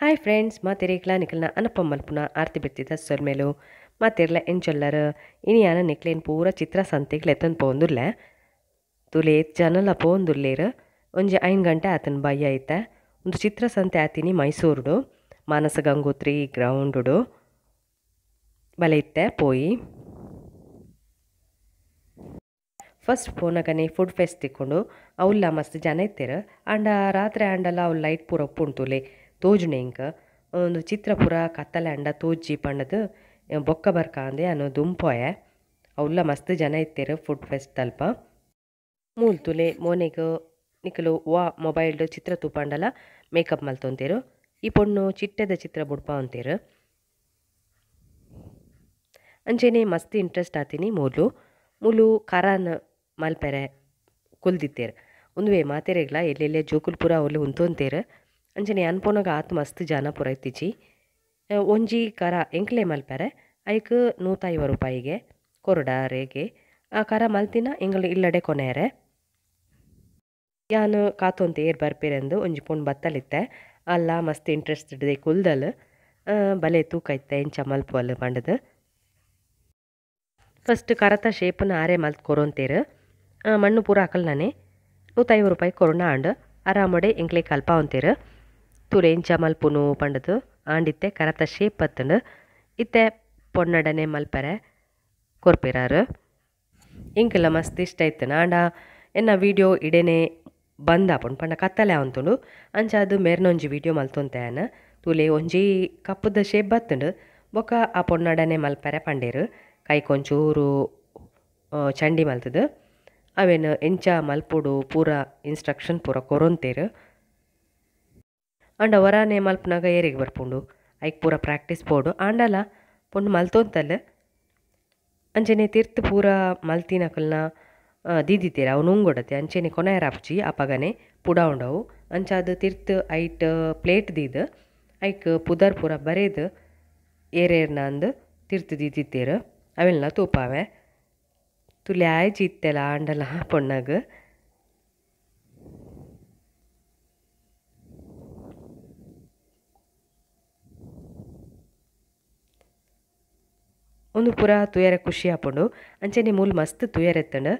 Hi friends, ಮಾತೆರೇಗ್ಲ ನಿಕಲ್ನ Anupam ಮಲ್ಪುನ ಆರ್ತಿ ಬಿತ್ತಿದ ಸೊಲ್ಮೆಲು ಮಾತೆರ್ಲ ಎಂಚೊಲ್ಲರ್ ಇನಿಯಾನ ನಿಕ್ಲೇನ್ ಪೂರ ಚಿತ್ರ ಸಂತೆಗ್ ಲೆತ್ತನ್ ಪೋಂದುಲ್ಲೆ ತುಲೆ ಜನಲ ಪೋಂದುಲ್ಲೇರ್ ಒಂಜಿ 5 ಗಂಟೆ ಆತನ್ ಬಯ್ಯ ಐತೆ. ಒಂದು ಚಿತ್ರ ಸಂತೆ ಆತಿನಿ ಮೈಸೂರುಡು ಮಾನಸ ಗಂಗೋತ್ರಿ ಗ್ರೌಂಡುಡು ಬಲೆ ಇತ್ತೆ ಪೋಯಿ. ಫಸ್ಟ್ ಪೋನಗನೆ ಫುಡ್ ಫೆಸ್ಟ್ ತಿಕ್ಕೊಂಡು ಅವುಲ್ಲ ಮಸ್ತ್ ಜನ ಇತ್ತೆರ್ ಆಂಡ ರಾತ್ರಿ ಆಂಡಲ ಅವು ಲೈಟ್ ಪೂರ ಉಪ್ಪುಂಟುಲೆ ತೋಜುನೆ ಇಂಕ ಒಂದು ಚಿತ್ರ ಪೂರ ಕತ್ತಲೆ ಅಂಡ ತೋಜಿ ಪಂಡದು ಬೊಕ್ಕ ಬರ್ಕಾಂದೆ ಅನು ದುಂಪೋಯೆ. ಅವುಲ್ಲ ಮಸ್ತ್ ಜನ ಇತ್ತೆರ್ ಫುಡ್ ಫೆಸ್ಟ್ ತಲ್ಪ. ಮೂಲ್ ತುಲೆ ಮೋನೆಗ್ ನಿಕಲು ವಾ ಮೊಬೈಲ್ಡ್ ಚಿತ್ರ ತೂಪಂಡಲ ಮೇಕಪ್ ಮಲ್ತೊಂತೇರು. ಈ ಪೊಣ್ಣು ಚಿಟ್ಟೆದ ಚಿತ್ರ ಬುಡ್ಪಾವಂತೇರು. ಅಂಚೆನೆ ಮಸ್ತ್ ಇಂಟ್ರೆಸ್ಟ್ ಆತೀನಿ ಮೂಲು ಮೂಲು ಕರನ್ ಮಲ್ಪೆರೆ ಕುಲ್ದಿತ್ತೇರು. ಒಂದುವೇ ಮಾತೆರೆಗ್ಲ ಎಲ್ಲೆಲ್ಲೇ ಜೋಕುಲ್ ಪೂರ ಅವ್ಲು ಉಂತೊಂತೇರು. ಅಂಚನೆ ಅನ್ಪೋನಾಗ ಆತು ಮಸ್ತ್ ಜನ ಪೂರ ಇತ್ತಿಚಿ. ಒಂಜಿ ಕರ ಎಂಕ್ಲೆ ಮಲ್ಪೆರೆ ಐಕ್ 150 ರೂಪಾಯಿಗೆ ಕೊರಡಾರೆಗೆ ಆ ಕರ ಮಲ್ತಿನ ಎಂಗಳು ಇಲ್ಲಡೆ ಕೊನೆಯರೆ. ಯಾನು ಕಾತೊಂತ ಏರ್ ಬರ್ಪೇರೆಂದು ಒಂಜಿ ಪೊಣ್ಣು ಬತ್ತಲಿತ್ತೆ ಅಲ್ಲ ಮಸ್ತ್ ಇಂಟ್ರೆಸ್ಟ್ ಇಡ್ದೆ ಕುಲ್ದಲ್ ಬಲೆ ತೂಕ ಇತ್ತೆ ಎಂಚ ಮಲ್ಪುವಲ್ ಪಂಡದು. ಫಸ್ಟ್ ಕರತ ಶೇಪನ್ನು ಆರೆ ಮಲ್ತ್ ಕೊರೊಂತೇರು. ಮಣ್ಣು ಪೂರ ಅಕಲ್ನಾನೆ 150 ರೂಪಾಯಿ ಕೊರೋಣ ಆಂಡ್ ಆರಾಮಡೆ ಎಂಕ್ಲೆ ಕಲ್ಪಾವಂತೇರು. ತೂಲೆ ಎಂಚ ಮಲ್ಪುನು ಪಂಡದು ಆಂಡಿತ್ತೆ ಕರತ ಶೇಪ್ ಬತ್ತಂಡು ಇತ್ತೆ ಪೊನ್ನಡನೆ ಮಲ್ಪರೆ ಕೊರ್ಪೇರಾರು. ಎಂಕೆಲ್ಲ ಮಸ್ತ್ ಇಷ್ಟ ಇತ್ತನ ಆಂಡ ಎನ್ನ ವೀಡಿಯೋ ಇಡೇನೆ ಬಂದಾಪುಂಡು ಪಂಡ ಕತ್ತಲೆ ಆವಂತುಂಡು. ಅಂಚ ಅದು ಮೇರ್ನೊಂಜಿ ವೀಡಿಯೋ ಮಲ್ತೊಂತೆ ಆನ ತೂಲೆ ಒಂಜಿ ಕಪ್ಪುದ ಶೇಪ್ ಬತ್ತಂಡು ಬೊಕ್ಕ ಆ ಪೊನ್ನಡನೆ ಮಲ್ಪರೆ ಪಂಡೇರು. ಕೈಕೊಂಚೂರು ಚಂಡಿ ಮಲ್ತದು ಅವೇನು ಎಂಚ ಮಲ್ಪೊಡು ಪೂರ ಇನ್ಸ್ಟ್ರಕ್ಷನ್ ಪೂರ ಕೊರೊಂತೇರು. ಆಂಡ ವರಾನೆ ಮಲ್ಪನಾಗ ಏರಿಗೆ ಬರ್ಪುಂಡು ಐಕ್ ಪೂರ ಪ್ರಾಕ್ಟೀಸ್ ಪೋಡು ಆಂಡಲ ಪೊಣ್ಣು ಮಲ್ತೊಂತಲ್ಲ. ಅಂಚೆನೆ ತಿರ್ತು ಪೂರ ಮಲ್ತಿನಕಲ್ನ ದೀದಿತ್ತೇರು ಅವು ನುಂಗೊಡತೆ ಅಂಚೆನೆ ಕೊನೆಯರಾಪುಜಿ ಅಪಗನೆ ಪುಡ ಉಂಡವು. ಅಂಚಾದ ತಿರ್ತು ಐಟ್ ಪ್ಲೇಟ್ ದೀದ್ ಐಕ್ ಪುದರ್ ಪೂರ ಬರೇದು ಏರೇರ್ನ ಅಂದು ತಿರ್ತು ದೀದಿತ್ತೇರು. ಅವೆಲ್ಲ ತೂಪಾವೆ ತುಲೆ ಆಯ್ಜಿ ಇತ್ತೆಲ್ಲ ಆಂಡಲ ಪೊಣ್ಣಗ್. ಒಂದು ಪೂರ ತುಯರೆ ಖುಷಿ ಆಪುಂಡು. ಅಂಚೆನೆ ಮೂಲು ಮಸ್ತ್ ತುಯರೆತ್ತಂಡು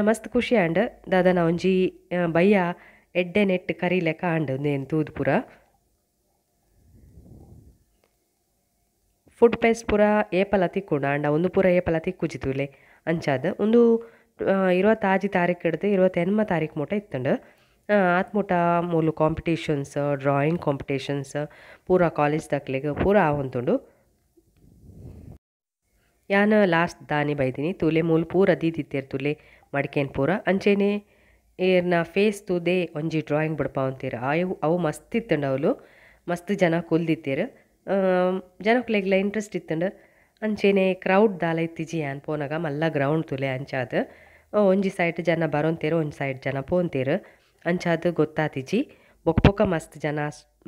ಮಸ್ತ್ ಖುಷಿ ಆಂಡ್. ದಾದನ ಒಂಜಿ ಬಯ್ಯ ಎಡ್ಡೆ ನೆಟ್ ಕರಿಲೆಕ್ಕ ಆಂಡ್ ಒಂದೇನು ತೂದು ಪೂರ. ಫುಡ್ ಪೇಸ್ಟ್ ಪೂರ ಏಪಲ ತಿಕ್ಕೊಂಡು ಆಂಡ ಒಂದು ಪೂರ ಏಪಲ ತಿಕ್ಕುಜಿ ತೂಲೆ ಅಂಚಾದ ಒಂದು 26 ತಾರೀಕು ಹಿಡ್ದು 28 ತಾರೀಕು ಮುಟ ಇತ್ತಂಡು. ಆತ್ ಮುಟ ಮೂಲು ಕಾಂಪಿಟೇಷನ್ಸ್ ಡ್ರಾಯಿಂಗ್ ಕಾಂಪಿಟೇಷನ್ಸ್ ಪೂರ ಕಾಲೇಜ್ ದಕ್ಲೆಗ್ ಪೂರ ಆವಂತುಂಡು. ಯಾನ್ ಲಾಸ್ಟ್ ದಾನಿ ಬೈದಿನಿ ತೂಲೆ ಮೂಲು ಪೂರ ದೀದಿತ್ತೇರು ತುಲೆ ಮಡಿಕೇನ್ ಪೂರ. ಅಂಚೆನೆ ಏರ್ನ ಫೇಸ್ ತೂದೆ ಒಂಜಿ ಡ್ರಾಯಿಂಗ್ ಬುಡ್ಪಾವಂತೇರು. ಆಯು ಅವು ಮಸ್ತ್ ಇತ್ತಂಡು ಅವಳು ಮಸ್ತ್ ಜನ ಕುಲ್ದಿತ್ತೇರು. ಜನಕ್ಲೆಗ್ಲ ಇಂಟ್ರೆಸ್ಟ್ ಇತ್ತಂಡು. ಅಂಚೆನೆ ಕ್ರೌಡ್ ದಾಲ ಇತ್ತಿಜಿ ಯಾನ್ ಪೋನಾಗ ಮಲ್ಲ ಗ್ರೌಂಡ್ ತುಲೆ ಅಂಚಾದ ಒಂಜಿ ಸೈಡ್ ಜನ ಬರೋಂತೇರು ಒಂಜಿ ಸೈಡ್ ಜನ ಪೋಂತೇರು. ಅಂಚಾದ ಗೊತ್ತಾತಿಜಿ ಬೊಕ್ಕ ಬೊಕ್ಕ ಮಸ್ತ್ ಜನ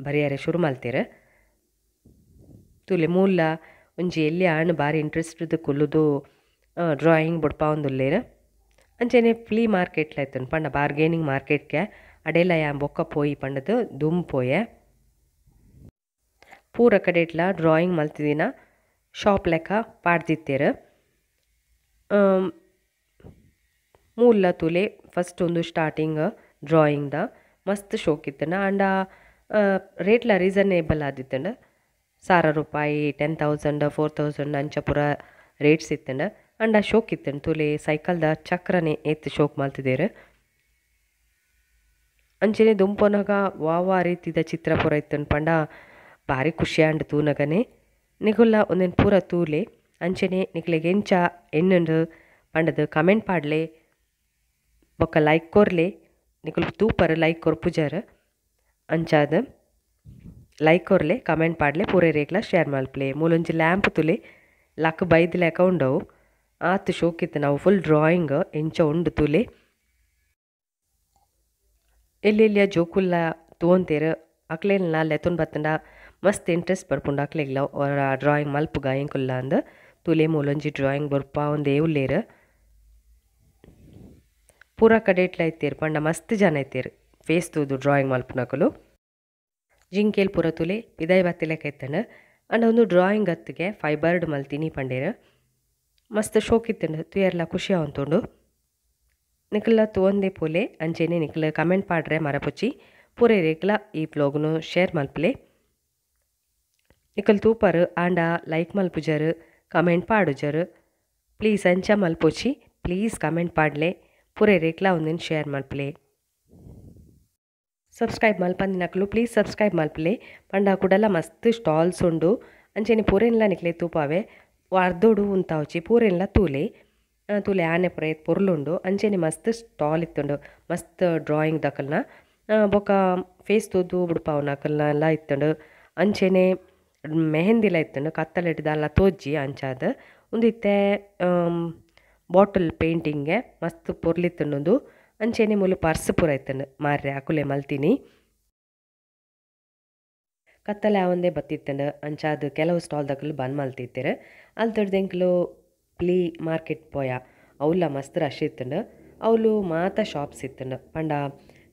ಬರಿಯರೆ ಶುರು ಮಲ್ತೇರು. ತುಲೆ ಮೂಲ ಒಂಜಿ ಎಲ್ಲಿ ಆಣ್ ಬಾರಿ ಇಂಟ್ರೆಸ್ಟ್ ಕುಲ್ಲುದು ಡ್ರಾಯಿಂಗ್ ಬುಡ್ಪಾವೊಂದುಲ್ಲೇರು. ಅಂಚೆನೆ ಫ್ಲೀ ಮಾರ್ಕೆಟ್ಲ ಇತ್ತಂಡು ಪಂಡ ಬಾರ್ಗೇನಿಂಗ್ ಮಾರ್ಕೆಟ್ಗೆ ಅಡೆಲ ಯಾನ್ ಬೊಕ್ಕ ಪೋಯಿ ಪಂಡದು ದುಮ್ ಪೋಯೆ. ಪೂರ ಕಡೆಟ್ಲ ಡ್ರಾಯಿಂಗ್ ಮಲ್ತಿದಿನ ಶಾಪ್ ಲೆಕ್ಕ ಪಾಡ್ದಿತ್ತೇರು. ಮೂಲ ತುಲೆ ಫಸ್ಟ್ ಒಂದು ಸ್ಟಾರ್ಟಿಂಗ್ ಡ್ರಾಯಿಂಗ್ದ ಮಸ್ತ್ ಶೋಕ್ ಇತ್ತಂಡ. ಆಂಡ ರೇಟ್ಲ ರೀಸನೇಬಲ್ ಆದಿತ್ತಂಡು. 1000 ರೂಪಾಯಿ 10,000 4,000 ಅಂಚ ಪೂರ ರೇಟ್ಸ್ ಇತ್ತಂಡ. ಅಂಡ ಶೋಕ್ ಇತ್ತಂಡು ತುಲೆ ಸೈಕಲ್ದ ಚಕ್ರನೆ ಎತ್ತು ಶೋಕ್ ಮಲ್ತಿದ್ದೇರು. ಅಂಚೆನೆ ದುಂಪೊನಗ ವಾ ರೀತಿದ ಚಿತ್ರ ಪೂರ ಇತ್ತಂಡು ಪಂಡ ಭಾರಿ ಖುಷಿ ಆಂಡ್ ತೂನಗನೆ. ನಿಗುಲ್ಲ ಒಂದೇನು ಪೂರ ತೂಲೆ ಅಂಚೆನೆ ನಿಕ್ಲೆಗ್ ಎಂಚ ಎನ್ನುಂಡು ಪಂಡದು ಕಮೆಂಟ್ ಪಾಡ್ಲೆ ಬೊಕ್ಕ ಲೈಕ್ ಕೊರ್ಲೆ. ನಿಕುಲು ತೂಪರ್ ಲೈಕ್ ಕೊರ್ಪುಜಾರ್ ಅಂಚಾದ ಲೈಕ್ ಕೊರ್ಲೆ ಕಮೆಂಟ್ ಪಾಡ್ಲೆ ಪೂರೆ ರೇಗ್ಲ ಶೇರ್ ಮಲ್ಪಲೆ. ಮೂಲೊಂಜಿ ಲ್ಯಾಂಪ್ ತುಲೆ ಲಕ್ ಬೈದ್ ಲೆಕ್ಕ ಉಂಡವು ಆತ್ ಶೋಕಿತ್ತು. ನಾವು ಫುಲ್ ಡ್ರಾಯಿಂಗ್ ಎಂಚ ಉಂಡು ತುಲೆ. ಎಲ್ಲೆಲ್ಲಿಯ ಜೋಕುಲ್ಲ ತೂವೊಂತೇರು ಅಕ್ಲೆಲ್ಲ ಲೆತ್ತೊಂದು ಬತ್ತಂಡ ಮಸ್ತ್ ಇಂಟ್ರೆಸ್ಟ್ ಬರ್ಪುಂಡು ಅಕ್ಲೆಗ್ಲ ಡ್ರಾಯಿಂಗ್ ಮಲ್ಪುಗ ಎಂಕುಲ್ಲ ಅಂದ್ ತುಲೆ ಮೂಲೊಂಜಿ ಡ್ರಾಯಿಂಗ್ ಬರ್ಪ ಒಂದೇ ಉಲ್ಲೇರು. ಪೂರ ಕಡೆಟ್ಲ ಇತ್ತೇರು ಪಂಡ ಮಸ್ತ್ ಜನ ಇತ್ತೇರು ಫೇಸ್ ತೂದು ಡ್ರಾಯಿಂಗ್ ಮಲ್ಪುನಕುಲು. ಜಿಂಕೆಲ್ ಪೂರ ತುಲೆ ಪಿದಾಯಿ ಬತ್ತಿಲೆಕ್ಕ ಇತ್ತಂಡು. ಅಂಡ ಒಂದು ಡ್ರಾಯಿಂಗ್ ಅತ್ತಿಗೆ ಫೈಬರ್ಡ್ ಮಲ್ತಿನಿ ಪಂಡೇರು. ಮಸ್ತ್ ಶೋಕ್ ಇತ್ತಂಡು, ತುಯರ್ಲ ಖುಷಿ ಆವಂತುಂಡು. ನಿಕಲ ತೂವಂದೆ ಪೋಲೆ ಅಂಚೆನೆ ನಿಕಲ ಕಮೆಂಟ್ ಪಾಡ್ರೆ ಮರಪೊಚ್ಚಿ. ಪೂರೇರೆಗ್ಲ ಈ ವ್ಲಾಗ್ನು ಶೇರ್ ಮಲ್ಪಲೆ. ನಿಕಲ್ ತೂಪರು ಆಂಡ ಲೈಕ್ ಮಲ್ಪುಜರು, ಕಮೆಂಟ್ ಪಾಡುಜರು. ಪ್ಲೀಸ್ ಅಂಚ ಮಲ್ಪೊಚ್ಚಿ, ಪ್ಲೀಸ್ ಕಮೆಂಟ್ ಪಾಡ್ಲೆ. ಪೂರೇರೆಗ್ಲ ಒಂದಿನ ಶೇರ್ ಮಲ್ಪಲೆ. ಸಬ್ಸ್ಕ್ರೈಬ್ ಮಲ್ಪಂದಿನಕುಲು ಪ್ಲೀಸ್ ಸಬ್ಸ್ಕ್ರೈಬ್ ಮಲ್ಪಲೆ. ಪಂಡ ಕುಡಲ ಮಸ್ತ್ ಸ್ಟಾಲ್ಸ್ ಉಂಡು. ಅಂಚೆನೆ ಪೂರೆನ್ಲ ನಿಕ್ಲೆ ತೂಪಾವೆ ಅರ್ಧೋಡು ಉಂತಾವಚಿ ಪೂರೆನ್ಲ ತೂಲೆ ತೂಲೆ ಆನೆ ಪೂರ ಪೊರ್ಲುಂಡು. ಅಂಚೆನೆ ಮಸ್ತ್ ಸ್ಟಾಲ್ ಇತ್ತುಂಡು, ಮಸ್ತ್ ಡ್ರಾಯಿಂಗ್ ದಕಲ್ನ ಬೊಕ ಫೇಸ್ ತೂದು ಬುಡ್ಪಾವುನ ಅಕಲ್ನ ಎಲ್ಲ ಇತ್ತುಂಡು. ಅಂಚೆನೆ ಮೆಹಂದಿಲ ಇತ್ತುಂಡು, ಕತ್ತಲೆಡ್ದಲ್ಲ ತೋಜಿ ಅಂಚಾದ. ಉಂದು ಇತ್ತೆ ಬಾಟಲ್ ಪೇಂಟಿಂಗ್ ಮಸ್ತ್ ಪೊರ್ಲಿತ್ತುಂಡು. ಅಂಚೆನೆ ಮೂಲು ಪರ್ಸ್ ಪೂರ ಇತ್ತುಂಡು ಮಾರ್ರೆ ಅಕುಲೆ ಮಲ್ತಿನಿ. ಕತ್ತಲೆ ಆವಂದೇ ಬತ್ತಿತ್ತಂಡು ಅಂಚಾದ ಕೆಲವು ಸ್ಟಾಲ್ ದಕಲು ಬಂದ್ ಮಲ್ತಿತ್ತೆರ್. ಅಲ್ತಡ್ದು ಎಂಕುಲು ಪ್ಲೀ ಮಾರ್ಕೆಟ್ ಪೋಯ, ಅವುಲ ಮಸ್ತ್ ರಶ್ ಇತ್ತುಂಡು. ಅವುಲು ಮಾತ ಶಾಪ್ಸ್ ಇತ್ತುಂಡು. ಪಂಡ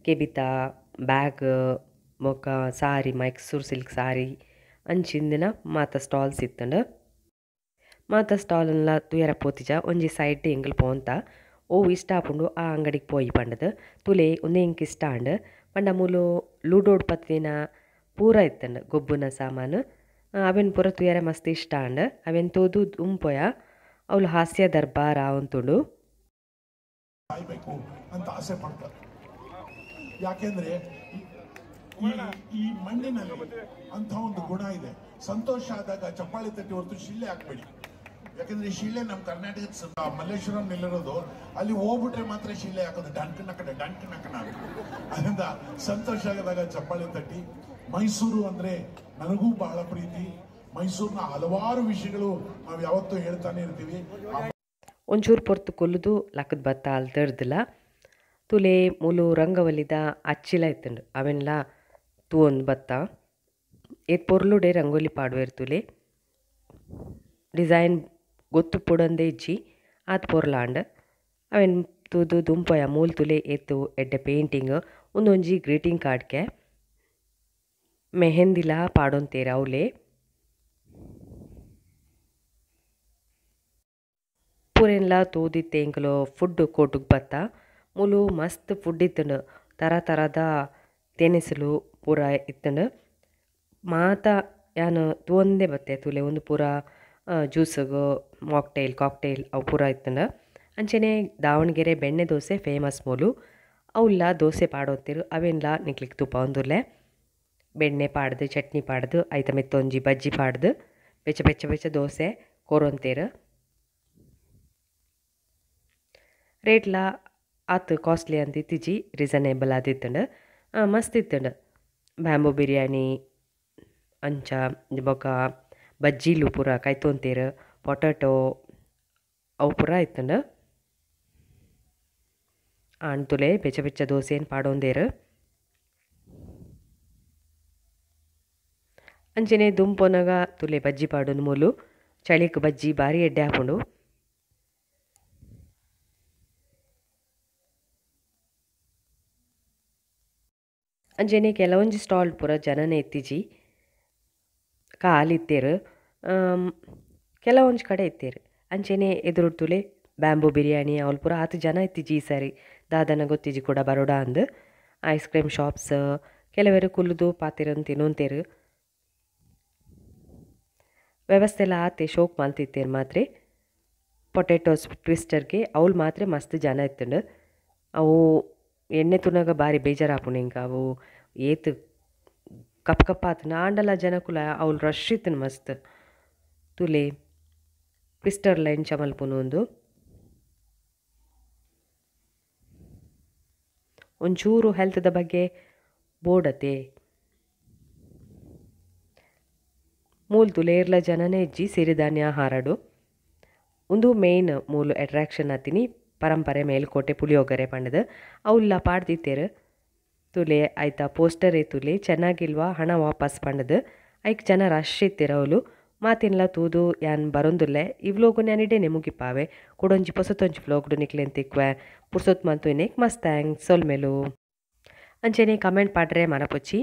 ಕೆಬಿತ ಬ್ಯಾಗ್ ಬೊಕ ಸಾರಿ, ಮೈಸೂರು ಸಿಲ್ಕ್ ಸಾರಿ ಅಂಚಿಂದಿನ ಮಾತ ಸ್ಟಾಲ್ಸ್ ಇತ್ತುಂಡು. ಮಾತ ಸ್ಟಾಲ್ನ್ಲ ತೂಯರ ಪೋತಿಜ, ಒಂಜಿ ಸೈಡ್ ಎಂಕುಲು ಪೋಂತ ಓ ಇಷ್ಟ ಆಪುಂಡು ಆ ಅಂಗಡಿಗೆ ಪೋಯಿ ಪಂಡದು. ತುಲೆ ಉಂದು ಎಂಕ್ ಇಷ್ಟ ಆಂಡ್. ಪಂಡ ಮೂಲು ಲೂಡೋಡ್ ಪತ್ತಿನ ಪೂರ ಇತ್ತಂಡು ಗೊಬ್ಬುನ ಸಾಮಾನು. ಅವೆನ್ ಪೂರ ತೂಯರೆ ಮಸ್ತ್ ಇಷ್ಟ ಆಂಡ್. ಅವೆನ್ ತೂದು ದುಂಪೋಯ. ಅವಳು ಹಾಸ್ಯ ದರ್ಬಾರ್ ಆವಂತುಂಡು. ಸಾಯ್ಬೇಕು ಅಂತ ಆಸೆ ಪಡ್ತಾರೆ. ಯಾಕೆಂದ್ರೆ ಈ ಮಣ್ಣಿನಲ್ಲಿ ಅಂತ ಒಂದು ಗುಣ ಇದೆ. ಸಂತೋಷ ಆದಾಗ ಚಪ್ಪಾಳೆ ತಟ್ಟಿ ಹೊರತು ಶಿಳ್ಳೆ ಹಾಕ್ಬೇಡಿ. ಯಾಕಂದ್ರೆ ಶಿಳ್ಳೆ ನಮ್ಮ ಕರ್ನಾಟಕದ ಮಲ್ಲೇಶ್ವರಂ ನಿಲ್ಲಿರೋದು, ಅಲ್ಲಿ ಹೋಗ್ಬಿಟ್ರೆ ಮಾತ್ರ ಶಿಳ್ಳೆ ಹಾಕೋದು, ಡಂಕನ ಕಡೆ ಡಂಕನ ಕಣ. ಅದರಿಂದ ಸಂತೋಷ ಆದಾಗ ಚಪ್ಪಾಳೆ ತಟ್ಟಿ. ಮೈಸೂರು ಅಂದ್ರೆ ನನಗೂ ಬಹಳ ಪ್ರೀತಿ. ಮೈಸೂರಿನ ಹಲವಾರು ವಿಷಯಗಳು ನಾವು ಯಾವತ್ತೂ ಹೇಳ್ತಾನೆ ಇರ್ತೀವಿ. ಒಂಚೂರು ಪೊರ್ತು ಕೊಲ್ಲುದು ಲಕ್ಕದ ಬತ್ತ ಅಲ್ತರ್ದಿಲ್ಲ. ತುಲೆ ಮೂಲು ರಂಗವಲ್ಲಿದ ಅಚ್ಚಿಲ ಇತ್ತುಂಡು, ಅವೆನ್ಲ ತೂವೊಂದು ಬತ್ತ. ಏತ್ ಪೊರ್ಲುಡೆ ರಂಗೋಲಿ ಪಾಡುವೆರ್ ತುಲೆ. ಡಿಸೈನ್ ಗೊತ್ತು ಪುಡಂದೇ ಇಜ್ಜಿ ಆತ್ ಪೊರ್ಲಾಂಡ್. ಅವೆನ್ ತೂದು ದುಂಪೊಯ ಮೂಲು ತುಲೆ ಏತು ಎಡ್ಡೆ ಪೇಂಟಿಂಗ್. ಉಂದೊಂಜಿ ಗ್ರೀಟಿಂಗ್ ಕಾರ್ಡ್ಗೆ ಮೆಹಂದಿಲ ಪಾಡೊಂತೇರ್ ಅವಲೇ. ಪೂರೆನ್ಲ ತೂದಿತ್ತೆ ಎಂಕುಲು ಫುಡ್ ಕೋರ್ಟುಗ್ ಬತ್ತ. ಮೂಲು ಮಸ್ತ್ ಫುಡ್ ಇತ್ತುಂಡು, ತರ ತರದ ತಿನಿಸುಲು ಪೂರ ಇತ್ತುಂಡು. ಮಾತ ಯಾನ್ ತೂವೊಂದೇ ಬತ್ತೆ ತೂಲೆ. ಉಂದು ಪೂರ ಜ್ಯೂಸುಗು ಮಾಕ್ಟೈಲ್ ಕಾಕ್ಟೈಲ್ ಅವು ಪೂರ ಇತ್ತುಂಡು. ಅಂಚೆನೆ ದಾವಣಗೆರೆ ಬೆಣ್ಣೆ ದೋಸೆ ಫೇಮಸ್ ಮೂಲು. ಅವುಲ್ಲ ದೋಸೆ ಪಾಡೊಂತೇರು, ಅವೆನ್ಲ ನಿಕ್ಲಿಕ್ ತೂಪಾವೊಂದುಲ್ಲೆ. ಬೆಣ್ಣೆ ಪಾಡ್ದು ಚಟ್ನಿ ಪಾಡ್ದು ಐತ ಮಿತ್ತೊಂಜಿ ಬಜ್ಜಿ ಪಾಡ್ದು ಬೆಚ್ಚ ಬೆಚ್ಚ ಬೆಚ್ಚ ದೋಸೆ ಕೊರೊಂತೇರು. ರೇಟ್ಲ ಆತ್ ಕಾಸ್ಟ್ಲಿ ಅಂತ ಇತ್ತಿಜಿ, ರೀಸನೇಬಲ್ ಆದಿತ್ತುಂಡು. ಮಸ್ತ್ ಇತ್ತುಂಡು. ಬ್ಯಾಂಬೂ ಬಿರಿಯಾನಿ ಅಂಚ ಬೊಕ ಬಜ್ಜಿಲು ಪೂರ ಕೈತೊಂತೇರು, ಪೊಟೊಟೊ ಅವು ಪೂರ ಇತ್ತುಂಡು. ಆಂಡ್ ತುಲೆ ಬೆಚ್ಚ ಬೆಚ್ಚ ದೋಸೆನ್ ಪಾಡೊಂದೇರು. ಅಂಚೆನೆ ದುಂಪೊನಗ ತುಲೆ ಬಜ್ಜಿ ಪಾಡೊಂದು ಮೂಲು. ಚಳಿಕ್ ಬಜ್ಜಿ ಬಾರಿ ಎಡ್ಡೆ ಆಪುಂಡು. ಅಂಚೆನೆ ಕೆಲವೊಂಜಿ ಸ್ಟಾಲ್ ಪೂರ ಜನನೇ ಇತ್ತಿಜಿ, ಖಾಲಿ ಇತ್ತೇರು. ಕೆಲವೊಂಜಿ ಕಡೆ ಇತ್ತೇರು. ಅಂಚೆನೆ ಎದುರು ತುಲೆ ಬ್ಯಾಂಬೂ ಬಿರಿಯಾನಿ ಅವಳು ಪೂರ ಆತು ಜನ ಇತ್ತಿಜಿ ಈ ಸಾರಿ. ದಾದನ ಗೊತ್ತಿಜಿ ಕೂಡ ಬರೋಡ ಅಂದು. Ice cream shops ಕೆಲವರು ಕುಲ್ಲುದು ಪಾತಿರನ್ ತಿನ್ನೊಂತೇರು. ವ್ಯವಸ್ಥೆ ಎಲ್ಲ ಆತೆ ಶೋಕ್ ಮಲ್ತಿತ್ತೇರು ಮಾತ್ರೆ. ಪೊಟೆಟೋಸ್ ಟ್ವಿಸ್ಟರ್ಗೆ ಅವಳು ಮಾತ್ರ ಮಸ್ತ್ ಜನ ಇತ್ತುಂಡು. ಅವು ಎಣ್ಣೆ ತುನಗ ಬಾರಿ ಬೇಜಾರಾಪುಂಡು ಇಂಕ. ಅವು ಏತ್ ಕಪ್ ಕಪ್ ಆತುಂಡು. ಆಂಡಲ ಜನಕುಲ ಅವಳು ರಶ್ ಇತ್ತುಂಡು ಮಸ್ತ್. ತುಲೆ ಟ್ವಿಸ್ಟರ್ಲ ಎಂಚ ಮಲ್ಪುನು ಉಂದು. ಒಂಚೂರು ಹೆಲ್ತ್ದ ಬಗ್ಗೆ ಬೋಡತೆ. ಮೂಲು ತುಲೇರ್ಲ ಜನನೇ ಇಜ್ಜಿ ಸಿರಿಧಾನ್ಯ ಆಹಾರಡು. ಉಂದು ಮೇನ್ ಮೂಲು ಅಟ್ರಾಕ್ಷನ್ ಆತಿನಿ ಪರಂಪರೆ ಮೇಲ್ಕೋಟೆ ಪುಳಿಯೋಗರೆ ಪಂಡದು. ಅವುಲ್ಲ ಪಾಡ್ದಿತ್ತೇರು. ತುಲೆ ಆಯ್ತಾ ಪೋಸ್ಟರ್ ತುಲೆ ಚೆನ್ನಾಗಿಲ್ವಾ ಹಣ ವಾಪಸ್ ಪಂಡದು. ಐಕ್ ಜನ ರಶ್ ಇತ್ತೀರ ಅವಳು. ಮಾತಿನ್ಲ ತೂದು ಯಾನ್ ಬರೊಂದುಲ್ಲೆ. ಈ ವ್ಲೋಗು ಯಾನ್ ಇಡೇನೆ ಮುಗಿಪಾವೆ. ಕುಡೊಂಜಿ ಪೊಸತೊಂಜಿ ವ್ಲೋಗ್ಡು ನಿಕ್ಲೆನ್ ತಿಕ್ವೆ. ಪುರ್ಸೊತ್ ಮಂತು ಇನ್ನೇಕ್ ಮಸ್ತ್ thanks ಸೊಲ್ಮೆಲು. ಅಂಚೆನೆ ಕಮೆಂಟ್ ಪಾಡ್ರೆ ಮರಪೊಚ್ಚಿ.